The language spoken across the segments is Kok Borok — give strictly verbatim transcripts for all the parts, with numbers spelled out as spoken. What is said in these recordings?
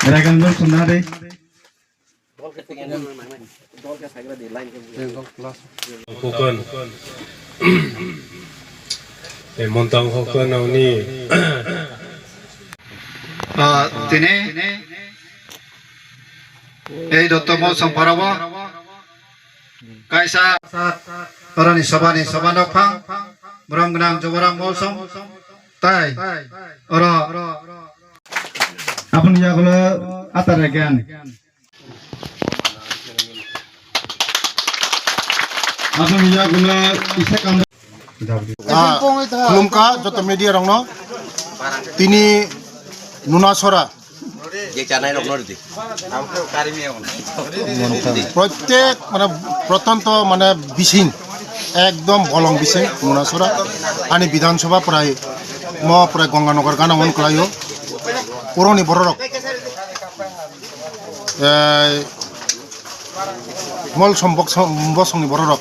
Ragan gol sumna de. Kokon. Eh, montang kokon oni. Ah, tini. Ei dotto mo songparabo. Kaisa. Oroni sobani soba nokphang. Borom gnang joboram molsom. Tai. Oro. Aboni yagulo atar again. Aboni yagulo isa kam. Ah, khulumkha joto media rokno. Tini Nunasora. Je chanai rokno ridi. Protek mane protonto mane bising ekdom bolong bising Nunasora. Ani Bidhan Sabha prai mo prai Ganganagar gana on klaio. Puroni bororok. Eh, Molsom bosong, bosongni bororok.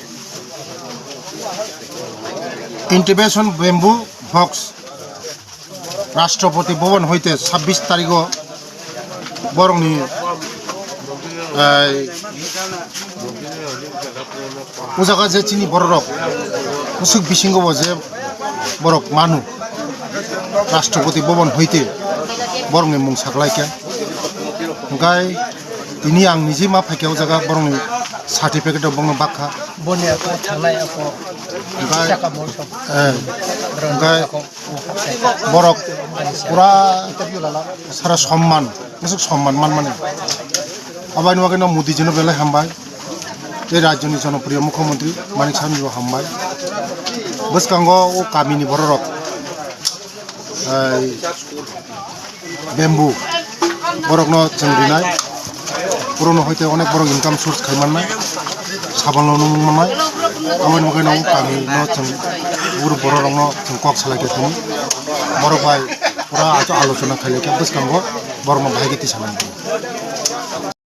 Intimation bamboo box Rashtrapati Bhavan hoite sabbish tarigo borokni, eh, o jaga je chini bororok bwswk bisingo bo je borok manu Rashtrapati Bhavan hoite borokni mung saklaikha. Hwnkhe tini ang niji ma phaikha o jaga borokni certificate rok bongno bakha. Boni ako thangnai ako Hwnkhe, saka molsom. Eh, hwnkhe borok pura sara somman, bwswk somman manmani. Aboni bagwino Modi jino belai hambai. Tei rajyoni jonopriyo mukhyamantri Manik Saha bo hambai. Bwskango o kamini bororok, eh, bamboo borokno chwng rinai. Puroni hoite onek borok income source khai mannai, sabonno nung mannai. Aboni bagwino o kamino chwng buru bororokno chwng kok salaikha tini. Borok bai pura acho alochona khailaikha bwskango borokno bahai khe tisanai.